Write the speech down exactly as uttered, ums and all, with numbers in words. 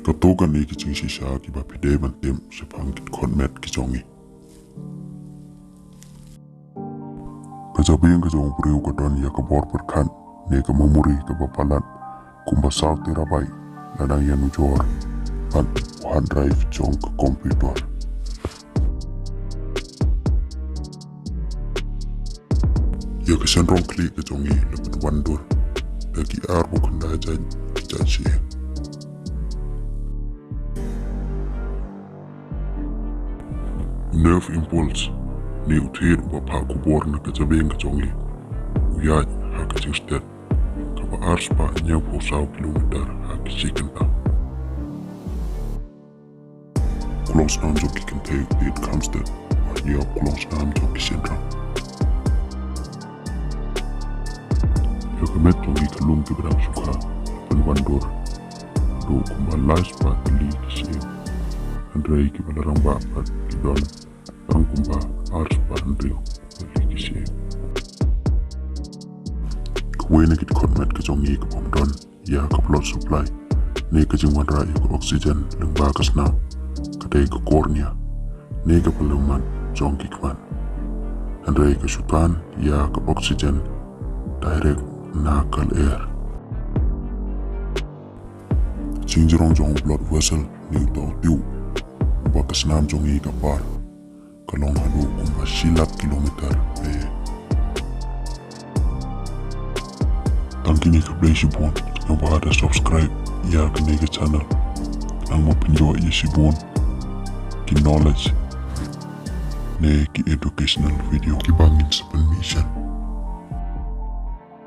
Kato kane ka jingshisha kiba phi dei ban tip shaphang ki dkhot met ki jong ngi. Ka jabieng ka jong u briew ka don ïa ka bor pyrkhat ne ka memory kaba palat kumba saw terabyte, lada ngi ïanujor bad u hard drive jong ka computer. Ïa ka shnong khlieh ka jong ngi la pynwandur da ki arphew khyndai jait ki jait shyieng. Nerve impulse ne u thied uba phah khubor na ka jabieng ka jong ngi u ïaid ha ka jingstet kaba ar spah hynñiewphew saw kilometer ha ki shi kynta. Ka longsnam jong ki kynthei u thied kham stet ba ïa ka longsnam jong ki shynrang. Ïa ka met jong ngi ka lung kiba dang shu kha la pynwandur haduh kumba lai spah tylli ki shyieng, hynrei kiba la rangbah pat ki don tang kumba ar spah hynriew tylli ki shyieng. Kawei na ki dkhot met ka jong ngi kaba ym don ïa ka blood supply ne ka jingwanrah ïa ka oxygen lyngba ka snam ka dei ka cornea ne ka phylliew mat jong ki khmat. Hynrei ka shu tan ïa ka oxygen direct na ka lyer. Jingjrong jong u blood vessel ne uta u tube uba ka snam jong ngi ka par ka long haduh kumba shi lak kilometer. Tang kine, khublei shibun ïa ba da subscribe ïa kane ka channel. Nang ba pynïoh ïa shibun ki knowledge ne ki educational video kiba ngin sa pynmih shen.